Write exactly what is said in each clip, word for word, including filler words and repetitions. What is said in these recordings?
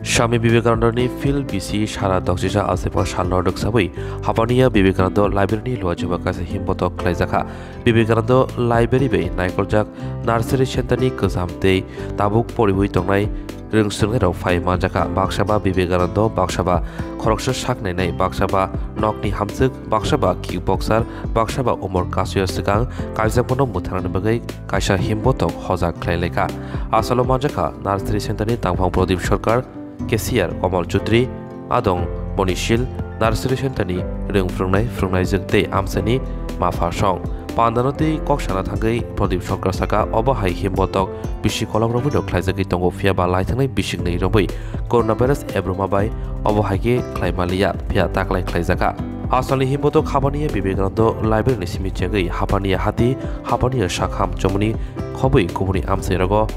Swami Vivekanandani phil bisi sara doksisa aswkma salno rwksawi Hapania Vivekananda Library ni luachuba kaisa himbotok khlaijakha. Vivekananda Library bai naikoljak Nursery Center ni kwcham tei tabuk poriwi tongnai rwngswrwngnairok phai manjakha. Baksa ba Vivekananda, baksa ba khoroksa sak nainai, baksa ba nokni hamswk, baksa ba kickboxer, baksa ba umor kasoya swkang kaijakmano mwthangnani bagwi kaisa himbotok hojak khlai laikha. Asalo manjakha Nursery Center ni tangphang Pradip Sarkar, cashier Kamal Chudri, adong Monishil, Nursery Center ni rwng phrwngnai phrwngnaijwk tei amchaini mapha song. Pandano tei kok sana thangwi Pradip Sarkar saka obo hai himbotok bisi kolomrokno khlaijagwi tongo, phiya ba laithangnai bisiknwi romwi coronavirus ebruma bai obo hai khe khlai manliya, phiya taklai khlaijakha. Asalni himbotok Hapania Vivekananda Library ni simi chengwi Hapania hati, Hapania sakham chomoni khobwi kubuni amchairogo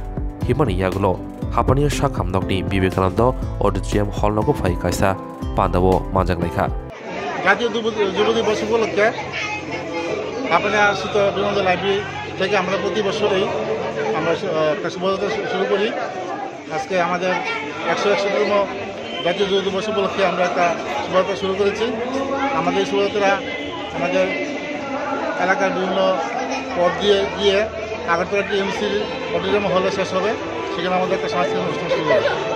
himani yagulo Hapania sakham nokni Vivekananda Auditorium Hall nogo phai kaisa pandao manjak laikha. জাতীয় যুব যুব দিবস উপলক্ষে হাপানিয়া স্থিত বিনোদন লাইব্রেরি থেকে আমরা প্রতি বছরই আমরা, আহ, একটা শোভাযাত্রা শু-, শুরু করি। আজকে আমাদের একশো একষট্টিতম জাতীয় যুব দিবস উপলক্ষে আমরা একটা শোভাযাত্রা শুরু করেছি। আমাদের এই শোভাযাত্রা আমাদের এলাকার বিভিন্ন পথ দিয়ে গিয়ে আগরতলা টিএমসির অডিটোরিয়াম হলে শেষ হবে। সেখানে আমাদের একটা সাংস্কৃতিক অনুষ্ঠান শুরু হবে।